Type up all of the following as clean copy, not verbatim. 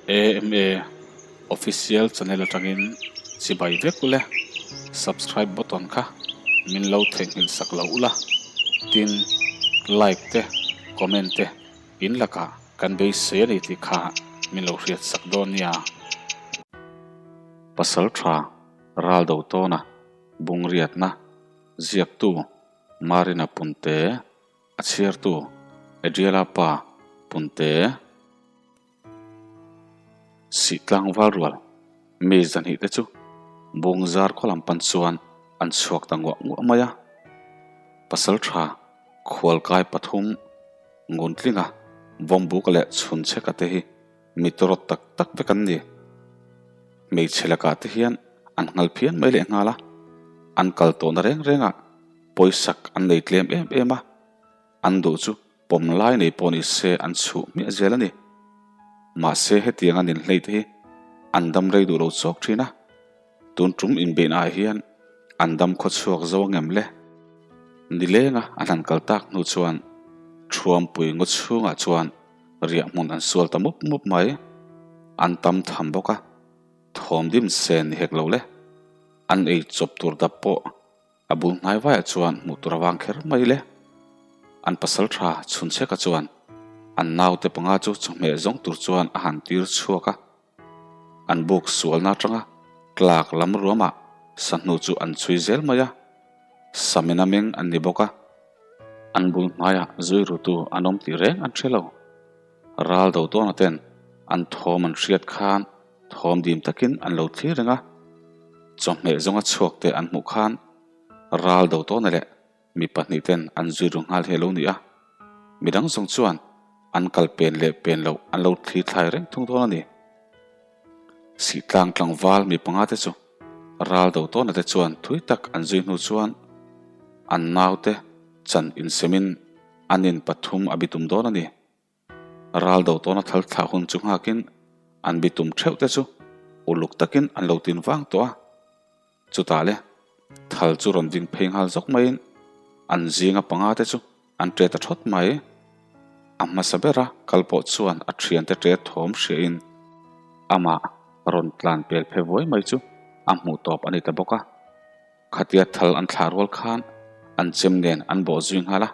AMA Official channel atangin chibai vek ule, subscribe button kha min lo theihnghilh sak lo ula, tin like te comment te in lakah kan beisei a ni tih kha min lo hriat sak dawn nia. Pasal tha ral do tawna bungriatna ziaktu Marina Punte a chhiartu Adriela pa Punte. Sih tlangval rual mi zahnih te chu bung zar khaw lam pan chuan an chhuak ta nguah nguah mai a. Pasal tha khualkai pathum Nguntlinga Vawmbuka leh Chhunchheka te hi mi tawrawt tak tak vek an ni. Hmeichhe lakah te hian an nghal phian mai leh nghal a, an kal tawhna reng rengah pawisak an nei tlem em em a, an duh chu pawm lai nei pawh ni se an chhuh hmiah zel a ni. Mahse hetiang an inhlei te hi an dam rei duh lo chawk thin a, tun tum inbeihna ah hian an dam khaw chhuak zo angem le? Nilenga an han kal tak hnu chuan Thuampui ngaw chhungah chuan riah hmun an sual ta mup mup mai. An tam tham bawk a, thawm dim sen ni hek lo le. An ei chawp tur dap pawh A bul hnai vaiah chuan hmuh tur avang kher mai le. An pasal tha chhunchheka chuan an naute panga chu chawhmeh zawng tur chuan a han tir chhuak a. An buk sualna atanga tlak lam ruamah sahnu chu an chhui zel mai a. Samina meng an ni bawk a. An bul hnaiah zui rutu an awm tih reng an hre lo. Ral do tawna ten an thawm an hriat khan Thawm dim takin an lo thlir reng a, chawhmeh zawnga chhuak te an hmuh khan ral do tawna leh mi pahnih ten an zui ru nghal hi a lo ni a, midang zawng chuan an kal pen leh pen loh an lo thli thlai reng thung dawn a ni. Sihtlang tlangval mi panga te chu ral do tawna te chuan thui tak an zui hnu chuan an naute chan insemin an in pathum a bitum dawn a ni. Ral do tawna thal thlah hun chu nghakin an bitum theuh te chu uluk takin an lo tin vang tawh a. Chutah le thal chu rawn ding phei nghal zawk maiin an zinga panga te chu an ṭe ta thawt mai. A hmasa bera kal pawh chuan a ṭhiante ṭe thawm hriain amah rawn tlan pel phe vuai mai chu a hmuh tawp a ni ta bawk a. Khatia thal an thlah rual khan an chem nen an bawh zui nghal a.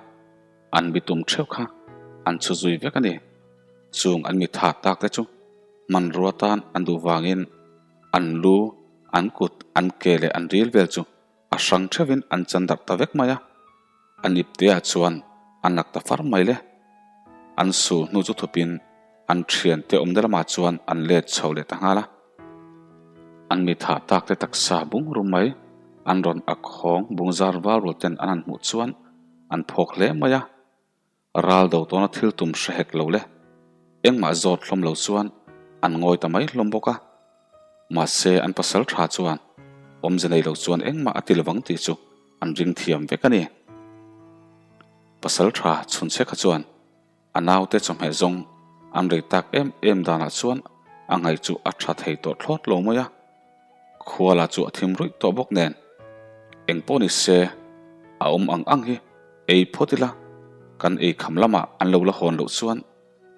An bitum theuh kha an chhu zui vek a ni. Chung an mi tha tak te chu hmanrua tan an duh vangin an lu, an kut, an ke leh an ril vel chu a hrang theuhin an chan darh ta vek mai a. A nipteah chuan a nak ta far mai le. An su hnu chu thupin an thiante awmna lamah chuan an let chho leh ta nghal a. An mi tha tak te taksa bung rum mai an rawn ak hawng bung zar val rual ten an han hmuh chuan An phawk hle mai a, ral do tawna thil tum hre hek lo le. Engmah zawt hlawm lo chuan an ngawi ta mai hlawm bawk a. Mahse an pasal tha chuan awmze nei lo chuan engmah a ti lovang tih chu an ring thiam vek a ni. Pasal tha chhunchhe kha chuan a naute chawhmeh zawng an rei tak em em danah chuan a ngaih chu a tha thei tawh thlawt lo mai a. Khuala chu a thim ruih tawh bawk nen eng pawh ni se a awm ang ang hi ei phawt ila, kan ei kham lamah an lo la hawn loh chuan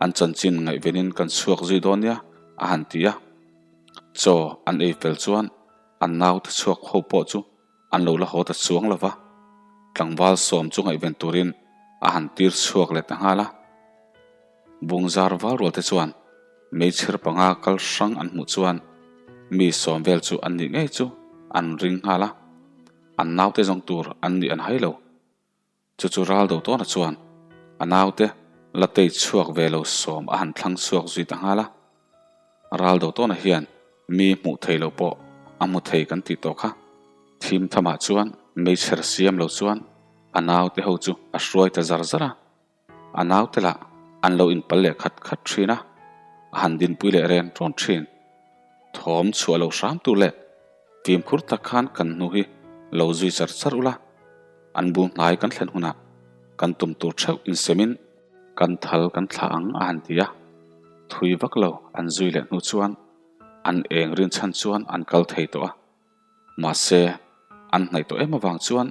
an chanchin ngaihvenin kan chhuak zui dawn nia a han ti a. Chaw an ei fel chuan an naute chhuak ho pawh chu an lo la haw ta chuang lo va, tlangval sawm chu ngaihven turin a han tir chhuak leh ta nghal a. Bung zar val rual te chuan meichher panga kal hrang an hmuh chuan mi sawm vel chu an nih ngei chu an ring nghal a, an naute zawng tur an nih an hai lo. Chu chu ral do tawna chuan a naute la tei chhuak ve lo sawm a han thlang chhuak zui ta nghal a. Ral do tawna hian mi hmuh thei lo pawh a hmu thei kan tih tawh kha. Thim thamah chuan meichher siam lo chuan a naute ho chu a hruai ta zar zar a. A naute lah an lo inpal leh khat khat thin a, a han dinpui leh ren ṭawn thin. Thawm chhuah lo hram tur leh fimkhur tak khan kan hnu hi lo zui char char ula, an bul hnai kan thlen hunah kan tum tur theuh insemin kan thal kan thlah ang a han ti a. Thui vak lo an zui leh hnu chuan an eng rinchhan chuan an kal thei tawh a. Mahse, an hnaih tawh em avang chuan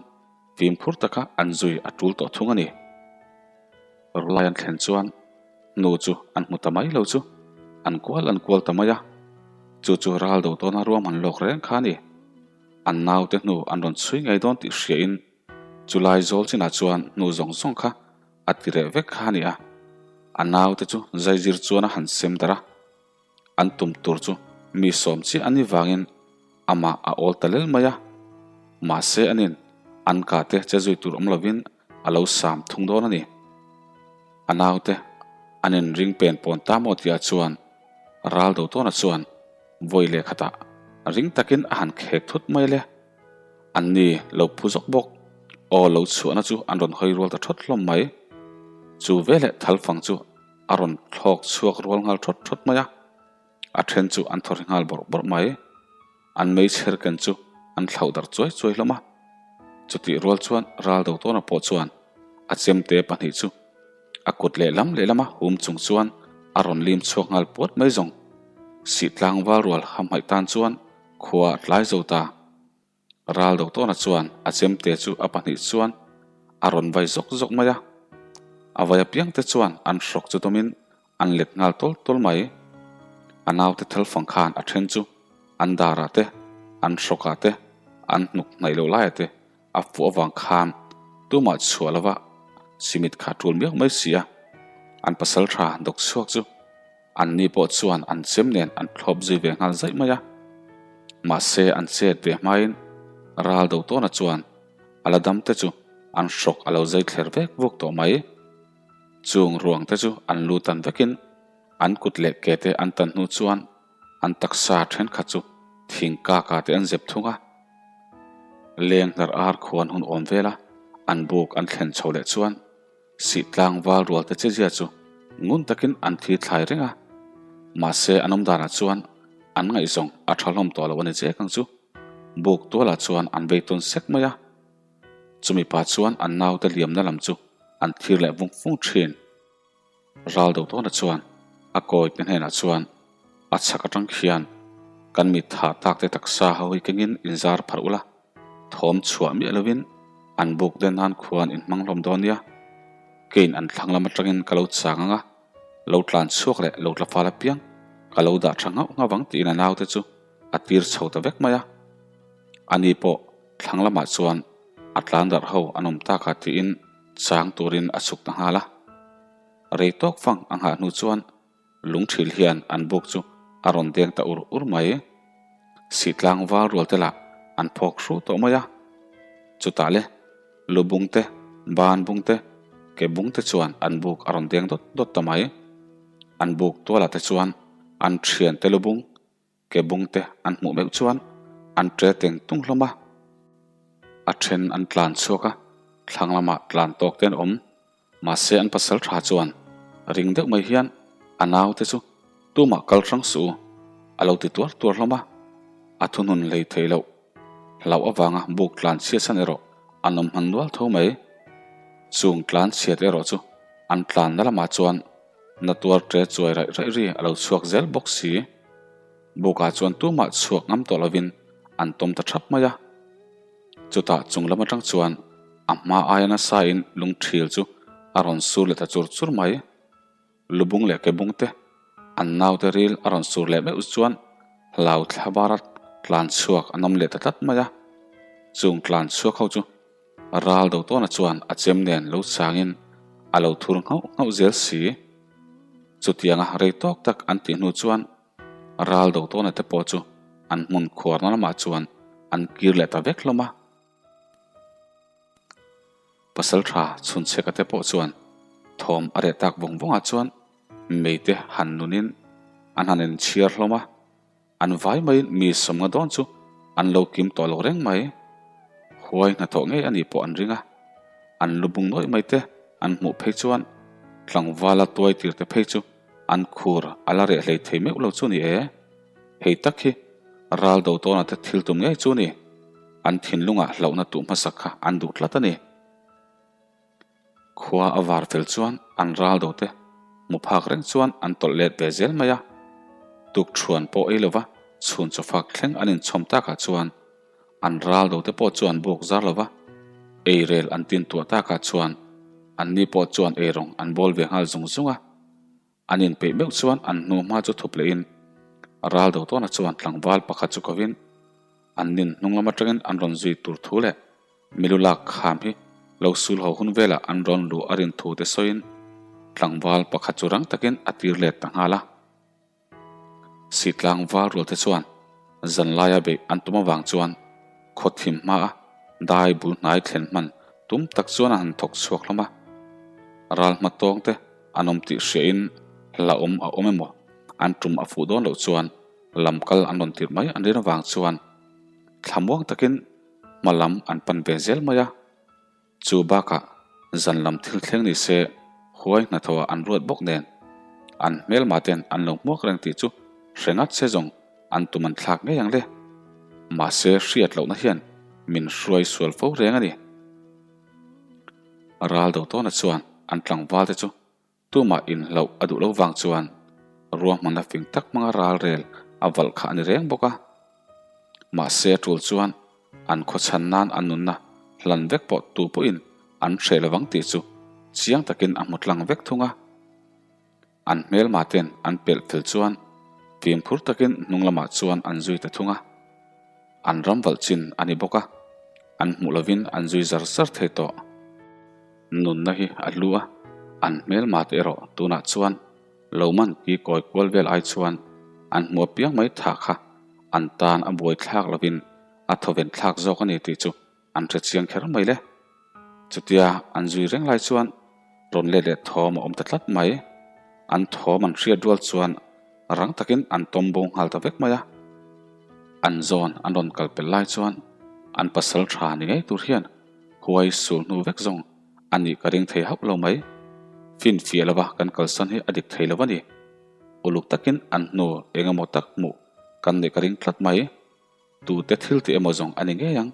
fimkhur taka an zui a tul tawh thung a ni. Rulai an thlen chuan hnu chu an hmu ta mai lo chu. an kual an kual ta mai a, chu chu ral do tawna ruahman lawk reng kha a ni. An naute hnu an rawn chhui ngei dawn tih hriain chulai zawl chinah chuan hnu zawng zawng kha a ti reh vek kha a ni a. A naute chu zaizir chuan a han sem darh a, an tum tur chu mi sawm chiah a ni vangin amah a awl ta lel mai a. Mahse anin an kah te che zui tur awm lovin a lo sam thung dawn a ni. A naute an inring pen pawn ta maw tihah chuan ral do tawna chuan vawi leh khatah ring takin a han khek thut mai le. An ni lo phu zawk bawk. Aw lo chhuahna chu an rawn hawi rual ta thawt hlawm mai. Chu veleh thalfang chu a rawn thlawk chhuak rual nghal thawt thawt mai a. A then chu an thaw ri nghal bawrh bawrh mai. An meichher ken chu an thlauh darh chuai chuai hlawm a. Chutih rual chuan ral do tawna pawh chuan a chemte pahnih chu a kut lehlam lehlama hum chung chuan a rawn lim chhuak nghal puat mai zawng. Sih tlangval rual hamhaih tan chuan khua a tlai zo ta. Ral do tawna chuan a chemte chu a pahnih chuan a rawn vai zawk zawk mai a. A vai apiangte chuan an hrawk chu dawmin an let nghal tawl tawl mai. A naute thalfang khan a then chu an darah te, an hrawkah te, an hnuk hnaih loh laiah te a fuh avang khan tumah chhuah lova chimit kha tul miau mai si a. An pasal tha dawk chhuak chu An ni pawh chuan an chem nen an thlawp zui ve nghal zaih mai a. Mahse an chet ve hmain ral do tawna chuan a la dam te chu an hrawk a lo zai thler vek vuk tawh mai. Chung ruang te chu an lu tan vekin an kut leh ke te an tan hnu chuan an taksa thenkhat chu thing kaka te an zep thung a. Leng hnar ar khuan hun awm vela an buk an thlen chho leh chuan Sih tlangval rual te chezia chu ngun takin an thi thlai reng a, mahse an awm danah chuan an ngaihzawng a tha hlawm tawh lo a ni chek ang chu. Buk tualah chuan an vei tawn sek mai a, chumi pa chuan an naute liamna lam chu an thlir leh vung vung thin. Ral do tawna chuan a kawite hnenah chuan a chhak atang khian kan mit thah tak te taksa ho hi kengin inzar pharh ula, Thawm chhuah miah lovin an buk den nan khuan in hmang hlawm dawn nia. Keiin an thlang lam atangin ka lo chang ang a, lo tlan chhuak leh lo tla fal apiang ka lo dah tha nghauh nghauh ang tiin a naute chu a tir chho ta vek mai a. Ani pawh thlang lamah chuan a tlan darh ho an awm tak a tiin chang turin a chhuk ta nghal a. Rei tawk fang a nghah hnu chuan Lungthil hian an buk chu a rawn deng ta ur ur mai. Sihtlang val rual te lah an phawk hru tawh mai a. Chutah le, lu bung te, ban bung te, ke bung te chuan an buk a rawn deng dawt dawt ta mai. An buk tualah te chuan an thian te lu bung, Ke bung te an hmuh meuh chuan an ṭe teng tung hlawm a, a ṭhen an tlan chhuak a, thlang lamah tlan tawk te an awm. Mahse an pasal ṭha chuan ring deuh mai hian a naute chu tumah kal hrang suh u a lo ti tuar tuar hlawm a, a thunun hlei thei loh hlauh avanga buk tlan chhiat san erawh an awm hman nual tho mai. Chung tlan chhiat erawh chu an tlanna lamah chuan na tuar ṭe chuai raih raih ri a lo chhuak zel bawk si. Bukah chuan tumah chhuak ngam tawh lovin an tawm ta thap mai a. Chutah chung lam atang chuan a hma aia nasa in lungthil chu a rawn sur leh ta chur chur mai. Lubung leh kebung te an naute ril a rawn sur leh meuh chuan hlau thla bara tlan chhuak an awm leh ta tlat mai a. Chung tlan chhuak ho chu ral do tawna chuan a chem nen lo changin a lo thur nghauh nghauh zel si. Chutianga rei tawk tak an tih hnu chuan Ral do tawna te pawh chu an hmun khuarna lamah chuan an kir leh ta vek hlawm a. Pasal tha chhunchheka te pawh chuan thawm a reh tak vawng vawngah chuan meite han nunin an han inchhiar hlawm a. An vai maiin mi sawmnga dawn chu an lo kim tawh lo reng mai. Huai hnathawh ngei a nih pawh an ring a. An lu bung nawih mai te an hmuh phei chuan tlangvala tuai tir te phei chu An khur a la reh hlei thei meuh lo chu ni e. Hei tak hi ral do tawna te thil tum ngei chu ni. An thinlungah hlauhna tuh hmasak kha an duh tlat a ni. Khua a var fel chuan an ral do te hmu phak reng chuan an tawlh let ve zel mai a. Tuk thuan pawh ei lova chhun chawfak thleng an inchhawm takah chuan an ral do te pawh chu an buk zar lova, eirel an tin tuah takah chuan anni pawh chuan eirawng an bawl ve nghal zung zung a. An inpeih meuh chuan an hnu hma chu thup lehin ral do tawna chuan tlangval pakhat chu kovin an nin hnung lam atangin an rawn zui tur thu leh milu lak kham hi lo sul ho hun velah an rawn luh a rin thu te sawiin tlangval pakhat chu rang takin a tir let ta nghal a. Sitlang val rual te chuan zanlaia beih an tum avang chuan khaw thim hmaa dai bul hnai thlen hman tum tak chuan a han thawk chhuak hlawm a. Ral hma tawng te an awm tih hriain hlauhawm a awm emaw an tum a fuh dawn loh chuan lam kal an rawn tirh mai an rin avang chuan thlamuang takin hma lam an pan ve zel mai a. Chu bakah zan lam thil thleng ni se huai hnathawhah an ruat bawk nen an hmelma ten an lo hmuak reng tih chu hre ngat se zawng an tum an thlak ngei ang le. Mahse hriat lohna hian min hruai sual fo reng a ni. Ral do tawna chuan an tlangval te chu Tumah inhlauh a duh lo vang chuan ruahmanna fing tak hmanga ral rel a valh kha a ni reng bawk a. Mahse a tul chuan an khawchhan nan an nunna hlan vek pawh tu pawhin an hreh lovang tih chu chiang takin a hmu tlang vek thung a. An hmelma ten an pelh fel chuan fimkhur takin hnung lamah chuan an zui ta thung a. An ram valh chin a ni bawk a, an hmuh lovin an zui zar zar thei tawh. Nunna hi a hlu a, an hmelma te erawh tunah chuan lo man ki kawi kual vel ai chuan an hmu apiang mai tha kha an tan a buai thlak lovin a thawven thlak zawk a ni tih chu an hre chiang kher mai le. Chutia an zui reng lai chuan rawn let leh thawm a awm ta tlat mai. An thawm an hriat rual chuan rang takin an tawm bo nghal ta vek mai a. An zawn an rawn kal pel lai chuan an pasal tha ni ngei tur hian Huai sul hnu vek zawng a nih ka ring thei hauh lo mai. Finfiah lova kan kalsan hi a dik thei lo a ni. Uluk takin an hnu eng emaw tak hmuh kan neih ka ring tlat mai. Tute thil tih emaw zawng a ni ngei ang.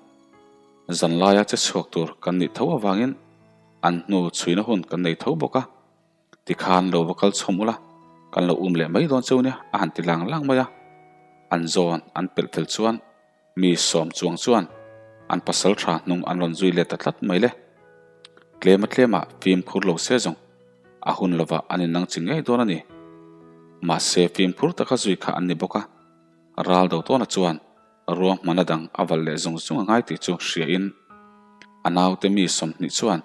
Zanlaia che chhuak tur kan nih tho avangin an hnu chhuina hun kan nei tho bawk a. Tikhan lo va kal chhawm ula, kan lo um leh mai dawn cheu nia a han ti lang lang mai a. An zawn an pelh fel chuan Mi sawm chuang chuan an pasal tha hnung an rawn zui let ta tlat mai le. Tlema tlema fimkhur lo se zawng a hun lovah an innang chi ngei dawn a ni. Mahse fimkhur taka zui kha an ni bawk a, ral do tawna chuan ruahmana dang a valh leh zung zung a ngai tih chu hriain a naute mi 20 chuan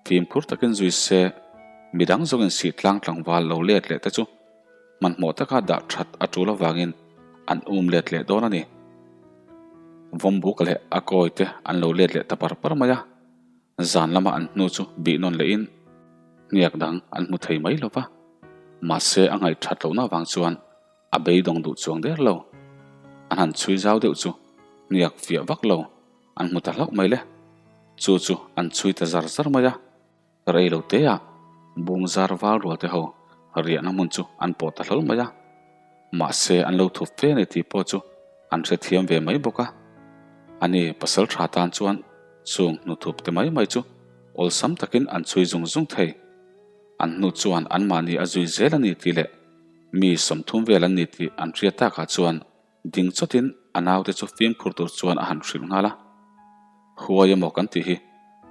fimkhur takin zui se midang zawngin sih tlang tlangval lo let leh te chu Hmanhmawh taka dah that a tul avangin an um let leh dawn a ni. Vawmbuk leh a kawi te an lo let leh ta par par mai a, zan lama an hnu chu bih nawn lehin hniak dang an hmu thei mai lo va. Mahse a ngaih that lohna avang chuan a beidawng duh chuang der lo. An han chhui zau deuh chu hniak fiah vak lo an hmu ta hlauh mai le. Chu chu an chhui ta zar zar mai a. Rei lo te ah bung zar val rual te ho riahna hmun chu an pawh ta hlawl mai a, mahse an lo thup fe ani tih pawh chu an hrethiam ve mai bawk a. Ani pasal tha tan chuan chung hnuthup te mai mai chu awlsam takin an chhui zung zung thei. An hnu chuan anmahni a zui zel a ni tih leh mi 30 vel an ni tih an hriat takah chuan Ding chawtin a naute chu fimkhur tur chuan a han hrilh nghal a. Huai emaw kan tih hi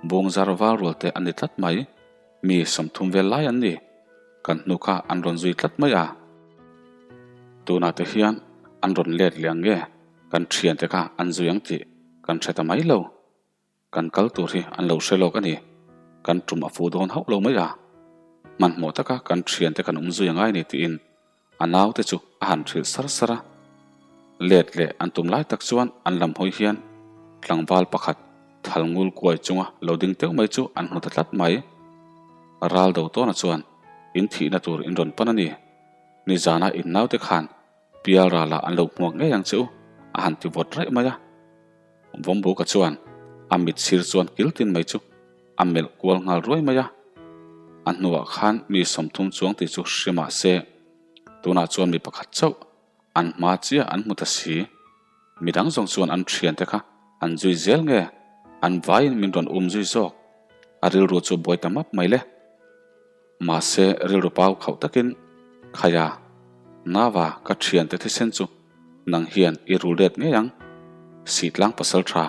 bung zar val rual te an ni tlat mai, mi 30 vel lai an ni. Kan hnu kha an rawn zui tlat mai a. Tunah te hian an rawn let leh ang nge kan thiante kha an zui ang tih kan hre ta mai lo. Kan kal tur hi an lo hre lawk a ni. Kan tum a fu dawn hauh lo mai a. Hmanhmawh taka kan thiante kan awm zui a ngai ni tiin a naute chu a han hrilh sar sar a. Let leh an tum lai tak chuan an lam hawi hian tlangval pakhat thal ngul kuai chunga lo ding teuh mai chu an hmu ta tlat mai. Ral do tawna chuan in thihna tur in rawn pan a ni. Nizana in naute khan pial ralah an lo hmuak ngei ang che u a han ti vawt raih mai a. Vawmbuka chuan a mit sir chuan kil tin mai chu a melh kual nghal ruai mai a. A hnuah khan mi 30 chuang tih chu hre mah se, tunah chuan mi pakhat chauh an hma chiah an hmu ta si. Midang zawng chuan an thiante kha an zui zel nge an vaiin min rawn um zui zawk. A rilru chu buai ta map mai le. Mahse rilru pau khauh takin, Khaia, Nava ka thiante thisen chu nang hian i rul let ngei ang. Sitlang pasal tha,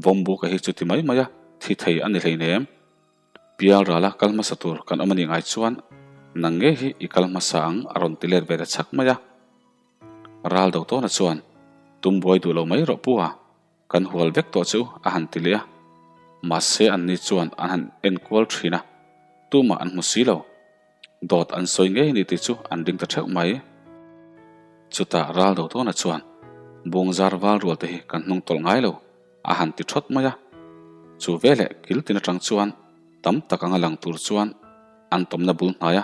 Vawmbuka hi chuti mai mai a thi thei a ni hleinem. Pial rala kal hmasa tur kan awm a nih ngai chuan Nang ngei hi i kal hmasa ang a rawn ti let ve ta chhak mai a. Ral do tawna chuan, Tum buai duh lo mai rawh pu a, kan hual vek tawh chu a han ti leh a. Mahse anni chuan an han enkual thin a, tumah an hmu si lo. Dawt an sawi ngei ni tih chu an ring ta theuh mai. Chutah ral do tawna chuan, Bungzar val rual te hi kan hnung tawlh ngai lo a han ti thawt mai a. Chu veleh kil tin atang chuan tam tak anga lang tur chuan an tawmna bul hnaia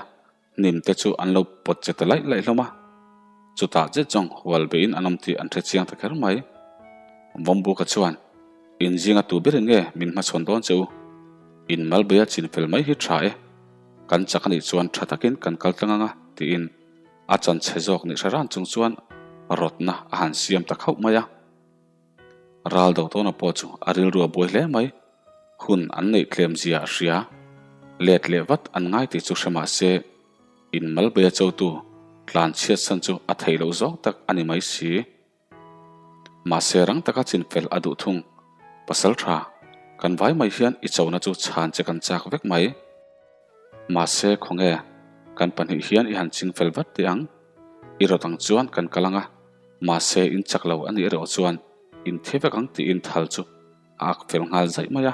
hnim te chu an lo pawt che ta laih laih hlawm a. Chutah zet zawng hual beiin an awm tih an hre chiang ta kher mai. Vawmbuka chuan, In zinga tu berin nge min hmachhawn dawn che u? In malbeia chin fel mai hi tha e. Kan chak anih chuan tha takin kan kal tlang anga tiin a chan chhe zawk nih hre ran chung chuan rawtna a han siam ta khauh mai a. Ral do tawna pawh chu a rilru a buai hle mai. Hun an neih tlem zia a hria. Let leh vat an ngai tih chu hre mah se, in malbeia chotu tlan chhiat san chu a theih loh zawng tak a ni mai si. Mahse rang taka chinfel a duh thung. Pasal tha, kan vai mai hian i chona chu chhan che kan chak vek mai. Mahse khawnge, kan pahnih hian i han chingfel vat teh ang. I rawt ang chuan kan kal ang a, mahse in chak lo a nih erawh chuan in thi vek ang tiin thal chu a ak fel nghal zaih mai a.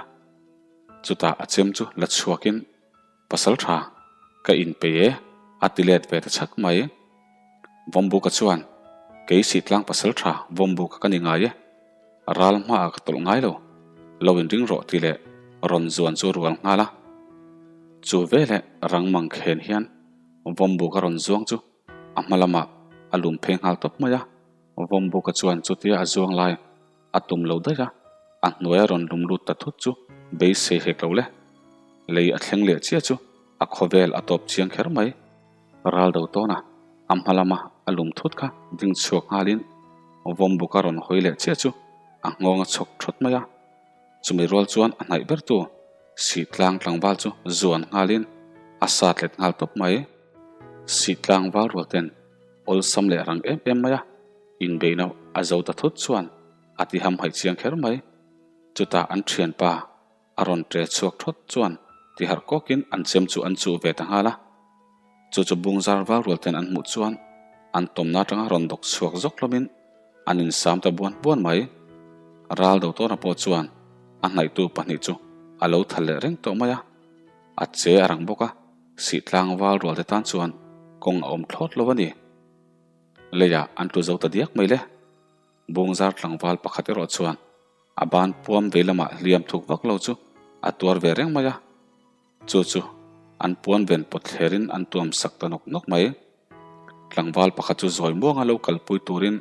Chutah a chem chu la chhuakin, Pasal tha, ka inpei e, a ti let ve ta chhak mai. Vawmbuka chuan, Kei Sihtlang pasal tha Vawmbuka ka ni ngai e, ral hmaah ka tawlh ngai lo, lo inring rawh ti leh rawn zuan chu a rual nghal a. Chu veleh rang mang khen hian Vawmbuka rawn zuang chu a hma lamah a lum phei nghal tawp mai a, Vawmbuka chuan chutia a zuang lai a tum lo daih a, a hnuaia rawn lum lut ta thut chu beisei hek lo le. Lei a thleng leh chiah chu a khawvel a tawp chiang kher mai. Ral do tawn a, a hma lama a lum thut kha ding chhuak nghalin Vawmbuka rawn hawi leh chiah chu a nghawng a chhawk thawt mai a. Chumi rual chuan a hnaih bertu Sihtlang tlangval chu zuan nghalin a sat let nghal tawp mai. Sihtlang val rual ten awlsam leh rang em em mai a, inbeihna a zo ta thut chuan a ti hamhaih chiang kher mai. Chutah an thianpa a rawn ṭe chhuak thawt chuan ti harh kawkin an chem chu an chuh ve ta nghal a. Chu chu Bungzar val rual ten an hmuh chuan an tawmna atanga rawn dawk chhuak zawk hlawmin an insam ta buan buan mai. Ral do tawna pawh chuan a hnaihtu pahnih chu a lo thal leh reng tawh mai a. A che a rang bawk a, Sihtlang val rual te tan chuan kawng a awm thlawt lo a ni. Leiah an tlu zo ta diak mai le. Bungzar tlangval pakhat erawh chuan a ban puam vei lamah hliam thuk vak lo chu a tuar ve reng mai a. Chu chu an puan ven pawt thlerin an tuam sak ta nawk nawk mai. Tlangval pakhat chu zawi muanga lo kalpui turin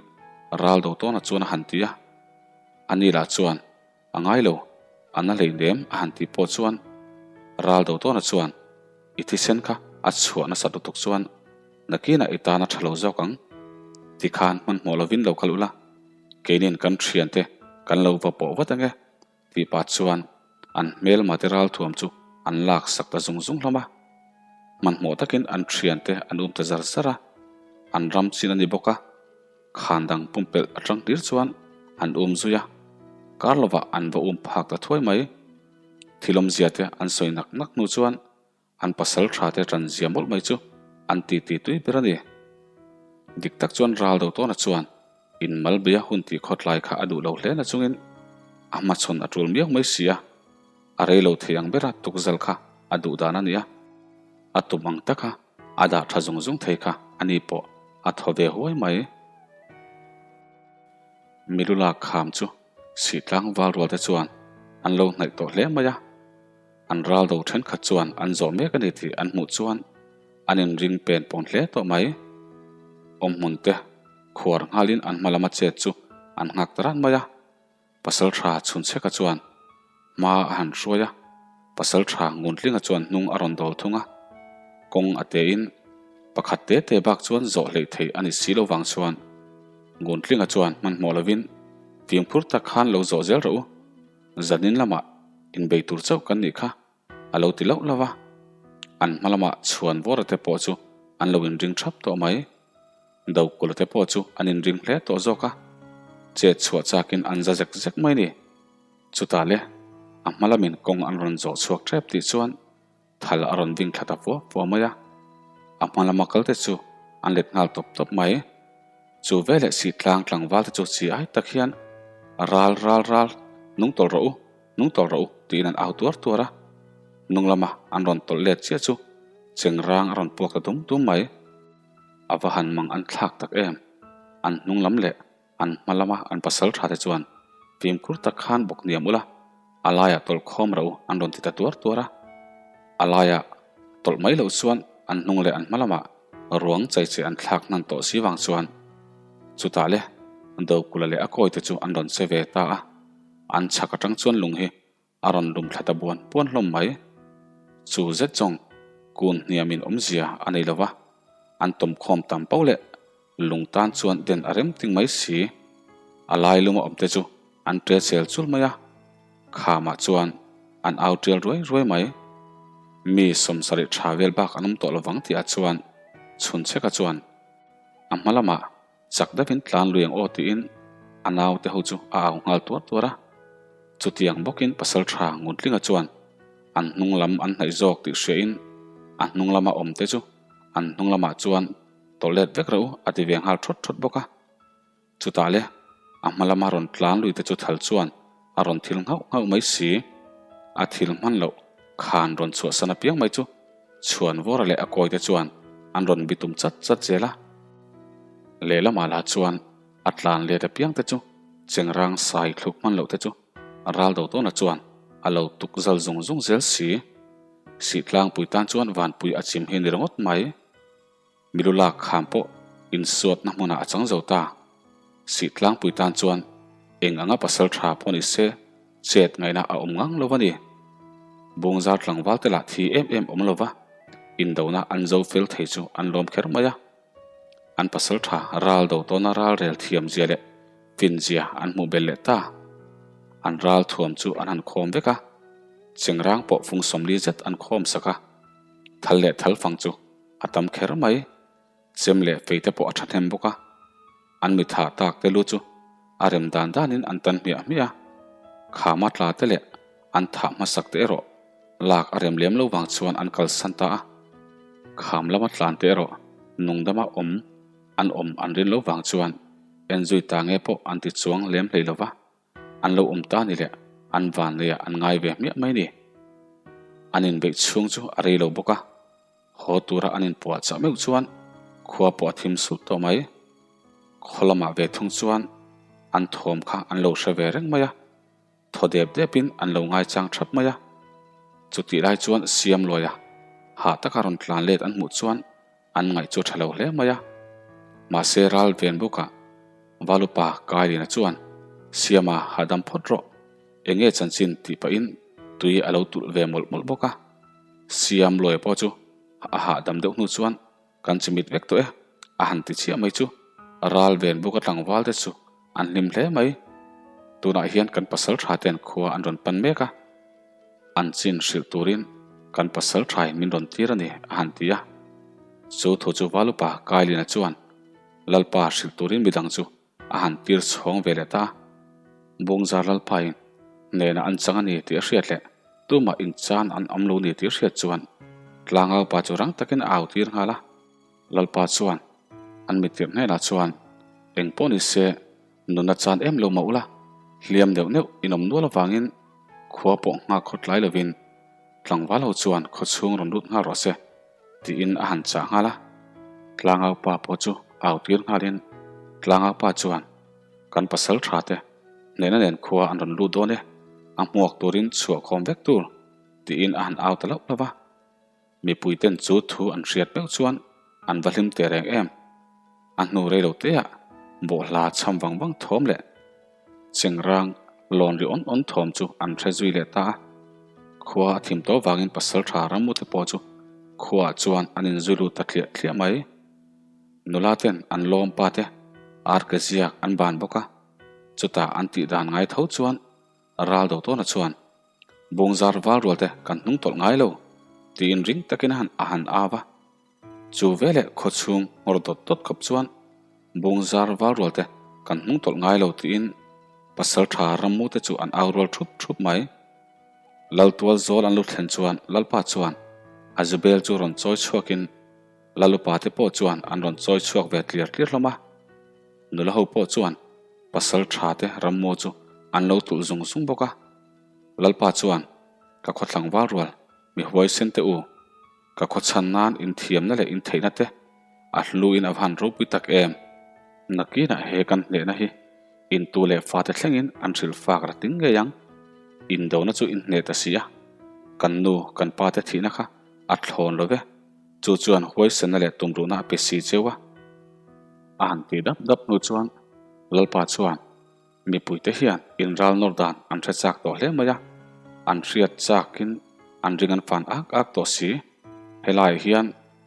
ral do tawna chuan a han ti a. Ani lah chuan a ngai lo, a na hlei nem a han tih pawh chuan ral do tawna chuan i thisen kha a chhuah nasat lutuk chuan nakinah i tan a tha lo zawk ang. Tikhan hmanhmawh lovin lo kal ula, keinin kan thiante kan lo va pawh vat ange. Tih pah chuan an hmelma te ralthuam chu an lak sak ta zung zung hlawm a. Hmanhmawh takin an thiante an um ta zar zar a, an ram chin a ni bawk a, khan dang pumpelh atang hlir chuan an um zui a, kar lovah an va um phak ta thuai mai. Thil awmzia te an sawi nak nak hnu chuan An pasal tha te ṭan zia mawlh mai chu an titi tui ber a ni. Dik tak chuan ral do tawna chuan in malbeia hun tih khawtlai kha a duh lo hle na chungin a hmachhawn a ṭul miau mai si a, a rei lo thei ang bera tukzal kha a duh dan a ni a, a tum ang taka a dah ṭha zung zung thei kha a ni pawh a thaw ve huai mai. Milula kham chu Sihtlang val rual te chuan an lo hnaih tawh hle mai a. An ral do thenkhat chuan an zawh mek a ni tih an hmuh chuan an inring pen pawn hle tawh mai. Awmhmun te khuar nghalin an hma lama chet chu an nghak ta ran mai a. Pasaltha Chhunchheka chuan hma a han hruai a, Pasaltha Nguntlinga chuan hnung a rawn dawl thung a. Kawng a tein pakhat te te bak chuan zawh hleih theih a ni si lo vang chuan Nguntlinga chuan hmanhmawh lovin fimkhur tak khan lo zawh zel rawh u. Zanin lamah inbei tur chauh kan nih kha a lo ti loh loh a, an hma lamah chhuan vawra te pawh chu an lo inring thap tawh mai. Dokula te pawh chu an inring hle tawh zawk a, chet chhuah chakin an za zek zek mai ni. Chutah le, a hma lamin kawng an rawn zawh chhuak tep tih chuan thal a rawn ving thla ta fua fua mai a. A hma lama kal te chu an let nghal tawp tawp mai. Chu veleh sih tlang tlangval te chu chi ai tak hian ral ral ral nung tawlh rawh u, nung tawlh rawh u tiin an au tuar tuar a. Hnung lama an rawn tawlh let chiah chu chengrang a rawn puak ta dum dum mai. A va han mang an thlak tak em? An hnung lam leh an hma lama an pasal tha te chuan fimkhur tak khan bawk hniam ula, a laiah tawlh khawm rawh u an rawn ti ta tuar tuar a. A laiah tawlh mai loh chuan an hnung leh an hma lamah ruang chai che an thlak hnan tawh si vang chuan chutah le Dokula leh a kawi te chu an rawn che ve ta a, an chhak atang chuan lung hi A rawn lum thla ta buan buan hlawm mai. Chu zet zawng kun hniamin awmzia a nei lo va, an tawmkhawm tam pauh leh lung tan chuan den a rem ting mai si. A lai luma awmte chu an ṭe chel chul mai a, khamah chuan an au ṭial ruai ruai mai. Mi sawmsarih ṭha vel bak an awm tawh lovang tihah chuan Chhunchheka chuan a hma lamah Chak deuhin tlan lui ang aw tiin a naute ho chu a au nghal tuar tuar a. Chutiang bawkin pasal tha Nguntlinga chuan an hnung lam an hnaih zawk tih hriain a hnung lama awmte chu an hnung lamah chuan tawlh let vek reuh a ti ve nghal thawt thawt bawk a. Chutah le a hma lama rawn tlan luite chu thal chuan a rawn thil nghauh nghauh mai si. A thil hman loh khan rawn chhuahsan apiang mai chu Chhuanvawra leh a kawite chuan an rawn bitum chat chat zel a. Lehlamah lah chuan a tlan let apiang te chu chengrang sai thluk hman loh te chu ral do tawna chuan a lo tuk zal zung zung zel si. Sihtlangpui tan chuan vanpui a chim hi ni ringawt mai. Milu lak kham pawh insuatna hmunah a chang zo ta. Sihtlangpui tan chuan eng anga pasal tha pawh ni se chet ngaihna a awm ngang lo a ni. Bungzar tlangval te lah thi em em awm lo va, indona an zo fel thei chu an lawm kher mai a. An pasal tha ral do tawna ral rel thiam zia leh fin zia an hmuh belh leh ta. An ral thuam chu an han khawm vek a, chengrang pawh fung 40 zet an khawm sak a, thal leh thal fang chu A tam kher mai. Chem leh fei te pawh a thahnem bawk a. An mi thah tak te lu chu a rem dan danin an tan hmiah hmiah a. Khama tla te leh an thah hmasak te erawh lak a rem lem lo vang chuan an kalsan ta a. Kham lama tlan te erawh nungdama awm an awm an rin lo vang chuan enzui ta nge pawh an ti chuang lem hlei lo va. An lo awm ta ni leh an van leiah an ngai ve hmiah mai ni. An inbeih chhung chu a rei lo bawk a. Haw tura an inpuah chah meuh chuan khua pawh a thim sut tawh mai. Khaw lamah ve thung chuan an thawm kha an lo hre ve reng mai a, thaw dep depin an lo ngaichang thap mai a. Chutih lai chuan Siam Luaia hah taka rawn tlan let an hmuh chuan an ngaih chu a tha lo hle mai a. Mahse ral ven bukah Valupa Kailina chuan Siama hahdam phawt rawh, eng nge chanchin tih pahin tui a lo tulh ve mawlh mawlh bawk a. Siam Luaia pawh chu a hahdam deuh hnu chuan kan chimit vek tawh e, a han ti chhiah mai chu ral ven buka tlangval te chu an hlim hle mai. Tunah hian kan pasal tha ten khua an rawn pan mek a, an chin hrilh turin kan pasal tha in min rawn tir a ni a han ti a. Chu thu chu Valupa Kailina chuan Lalpa hrilh turin midang chu A han tir chhawng ve leh ta. Bungzar Lalpain hnenah an chang a ni tih a hriat leh tumah inchan an awm lo ni tih a hriat chuan Tlangaupa chu rang takin a au tir nghal a. Lalpa chuan an mittirh hnenah chuan eng pawh ni se nuna chan em lo mah ula, hliam neuh neuh in awm nual avangin khua pawh nghak khawt lai lovin tlangval ho chuan khawchhung rawn lut nghal rawh se. Tiin a han chah nghal a, Tlangaupa pawh chu au tir nghalin Tlangaupa chuan kan pasal tha te hnehna nen khua an rawn lut dawn e, a hmuak turin chhuah khawm vek tur tiin a han au ta lauh lauh a. Mipui ten chu thu an hriat meuh chuan an va hlim teh reng em. A hnu rei lo teah bawhhla chham vang vang thawm leh Chengrang lawn ri awn awn thawm chu an hre zui leh ta a. Khua a thim tawh vangin pasal tha ramute pawh chu khuaah chuan an inzui lut ta thliah thliah mai. Nula ten an lawm pa te ar ke ziak an ban bawk a, chutah an tih dan ngai tho chuan ral do tawna chuan Bungzar val rual te kan hnung tawlh ngai lo tiin ring takin a han a han au a. Chu veleh khawchhung nghawr dawt dawt khawp chuan Bungzar val rual te kan hnung tawlh ngai lo tiin pasal tha rammu te chu an au rual thup thup mai. Laltual zawl an lu thlen chuan Lalpa chuan a zubel chu rawn chawi chhuakin. Lalupa te pawh chuan an rawn chawi chhuak ve tliar tliar hlawm a. Nula ho pawh chuan pasal tha te rammaw chu an lo tulh zung zung bawk a. Lalpa chuan, Ka khaw tlangval rual, mi huaisen te u, ka khaw chhan nan inthiamna leh intheihna te a hlu in a va han ropui tak em! Nakinah he kan hnehna hi intu leh fate thlengin an hrilh fak ra ting ngei ang. Indona chu inhneh ta si a, kan nu, kan pa te thihna kha a thlawn lo ve. Chu chuan huaisenna leh tumruhna a pe si cheu a. A han ti dap dap hnu chuan Lalpa chuan mipuite hian inral nawr dan an hre chak tawh hle mai a, an hriat chakin an ring an fan ak ak tawh si. Helaiah hian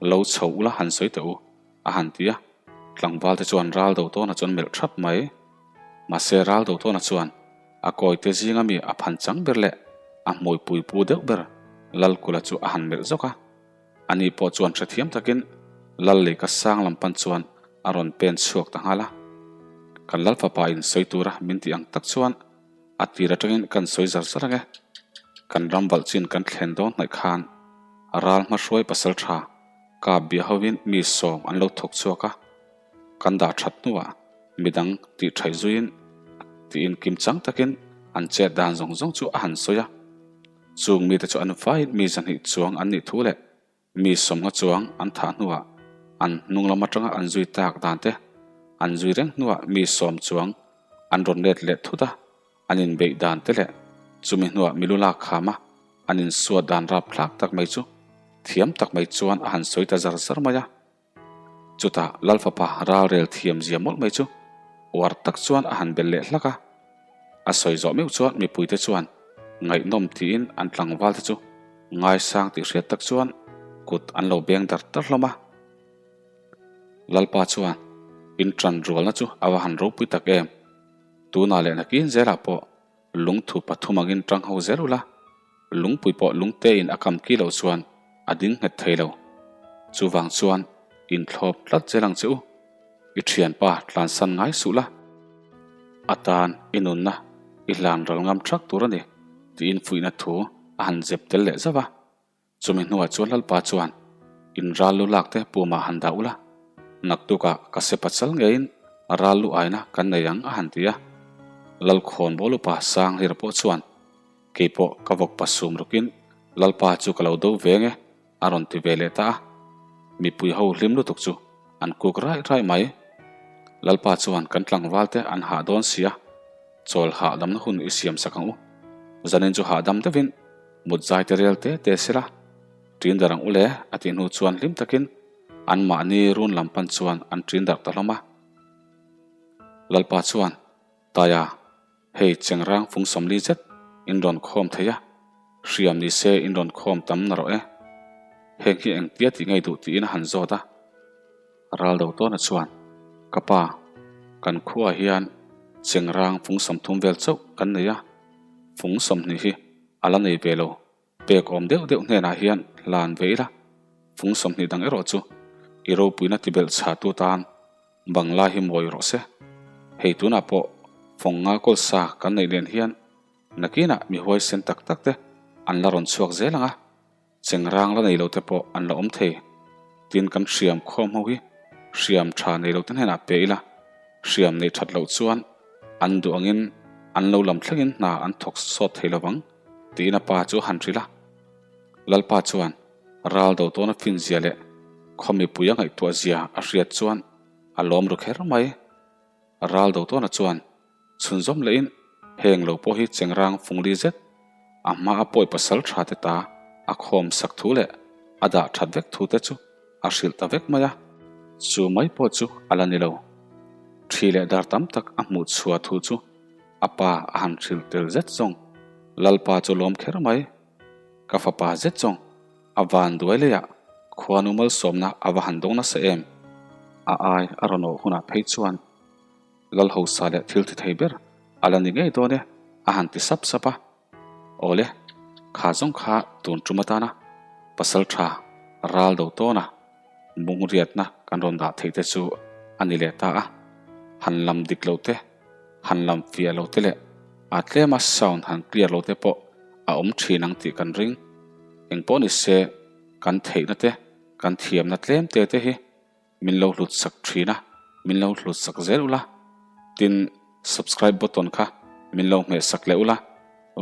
lo chho ula han sawi teh u, a han ti a. Tlangvalte chuan ral do tawna chuan melh thap mai. Mahse ral do tawna chuan a kawite zinga mi a phan chang ber leh a hmuipui pu deuh ber Lalkula chu a han melh zawk a. Ani pawh chuan hrethiam takin Lal lei ka sang lam pan chuan a rawn pen chhuak ta nghal a. Kan Lal fapa in sawi tura min tih ang tak chuan a tir atangin kan sawi zar zar ang e. Kan ram valh chin kan thlen dawn hnaih khan ral hmahruai pasal tha kap bia hovin mi sawm an lo thawk chhuak a. Kan dah that hnuah midang tih thaih zuiin tiin kimchang takin an chet dan zawng zawng chu a han sawi a. Chung mite chu an vaiin mi zahnih chuang an nih thu leh mi sawmnga chuang an thah hnuah an hnung lam atanga an zui tak dan te, an zui reng hnuah mi sawm chuang an rawn let leh thut a, an inbeih dan te leh chumi hnuah milu lak kham a, an insuat dan rapthlak tak mai chu thiam tak mai chuan a han sawi ta zar zar mai a. Chutah Lal fapa ralrel thiam zia mawlh mai chu uar tak chuan a han belh leh hlak a. A sawi zawh meuh chuan mipuite chuan ngaihnawm tiin an tlangval te chu ngaisang tih hriat tak chuan kut an lo beng dar dar hlawm a. Lalpa chuan inṭan rualna chu a va han ropui tak em! Tunah leh nakin zelah pawh Lungthu pathum angin tang ho zel ula, lungpui pawh lungtein a kam ki loh chuan a ding nghet thei lo. Chuvang chuan inthlawp tlat zel ang che u. I thianpa tlansan ngai suh la. A tan i nunna i hlan ral ngam thak tur a ni, tiin fuihna thu a han zep tel leh zauh a. Chumi hnuah chuan Lalpa chuan, In ral lu lak te pumah han dah ula, naktukah ka sepa chal ngeiin ral lu aina kan nei ang a han ti a. Lalkhawn bawl upa Sanghlir pawh chuan, Kei pawh ka vawk pasum rukin Lalpa chu ka lo do ve nge a rawn ti ve leh ta a. Mipui ho hlim lutuk chu an kuk raih raih mai. Lalpa chuan kan tlangval te an hah dawn si a, chawl hahdamna hun i siam sak ang u. Zanin chu hahdam deuhin Mut zai te rel te te sela, ṭin darh ang u le, a tih hnu chuan hlim takin anmahni run lam pan chuan an ṭin darh ta hlawm a. Lalpa chuan, Taia, hei chengrang fung sawmli zet in rawn khawm thei a, hriam ni se in rawn khawm tam na rawh e. Heng hi engtia tih ngei duh tiin a han zawt a. Ral do tawna chuan, Ka pa, kan khuaah hian chengrang fung 30 vel chauh kan nei a, fung 20 hi a la nei ve lo. Pek awm deuh deuh hnenah hian hlan ve ila, fung 20 dang erawh chu i ropuina tibelh chhatu tan Bangla hi mawi rawh se. Hei tunah pawh fawng nga kawl sa kan neih nen hian nakinah mi huaisen tak tak te an la rawn chhuak zel ang a, chengrang la nei lo te pawh an la awm thei. Tin kan hriam khawm ho hi hriam tha nei lo te hnenah pe ila, hriam neih that loh chuan an duh angin an lo lam thlengin hna an thawk sawt thei lovang tiin a pa chu a han hrilh a. Lalpa chuan ral do tawna fin zia leh khaw mipui a ngaihtuah zia a hriat chuan a lawm ru kher mai. Ral do tawna chuan chhunzawm lehin heng lo pawh hi chengrang fungli zet a hma a pawi pasal tha te ta a khawm sak thu leh a dah that vek thu te chu a hrilh ta vek mai a. Chu mai pawh chu a la ni lo. Thi leh dar tam tak a hmuh chhuah thu chu a pa a han hrilh tel zet zawng. Lalpa chu lawm kher mai. Ka fapa zet zawng a van duai leiah khuanu malsawmna a va han dawng nasa em? A ai a rawn awh hunah phei chuan Lal hosa leh thil ti thei ber a la ni ngei dawn e, a han ti sap sap a. Awle, kha zawng kha tun tum atana pasal tha ral do tawna mungriatna kan rawn dah theih te chu a ni leh ta a. Han lam dik lo te, han lam fiah lo te leh a tlema sound han clear lo te pawh a awm thin ang tih kan ring. Engpawh ni se kan theihna te. Kan thiamna tlem te te hi min lo hlut sak thin a, min lo hlut sak zel ula. Tin, subscribe button kha min lo hmeh sak leh ula,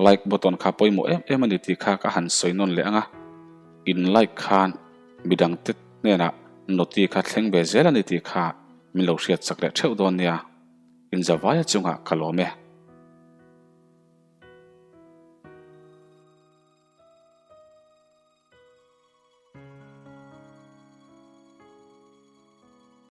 like button kha pawimawh em em a ni tih kha ka han sawi nawn leh ang a. In like khan midangte hnenah noti kha thleng ve zel a ni tih kha min lo hriat sak leh theuh dawn nia. Inzavaia chungah ka lawm e.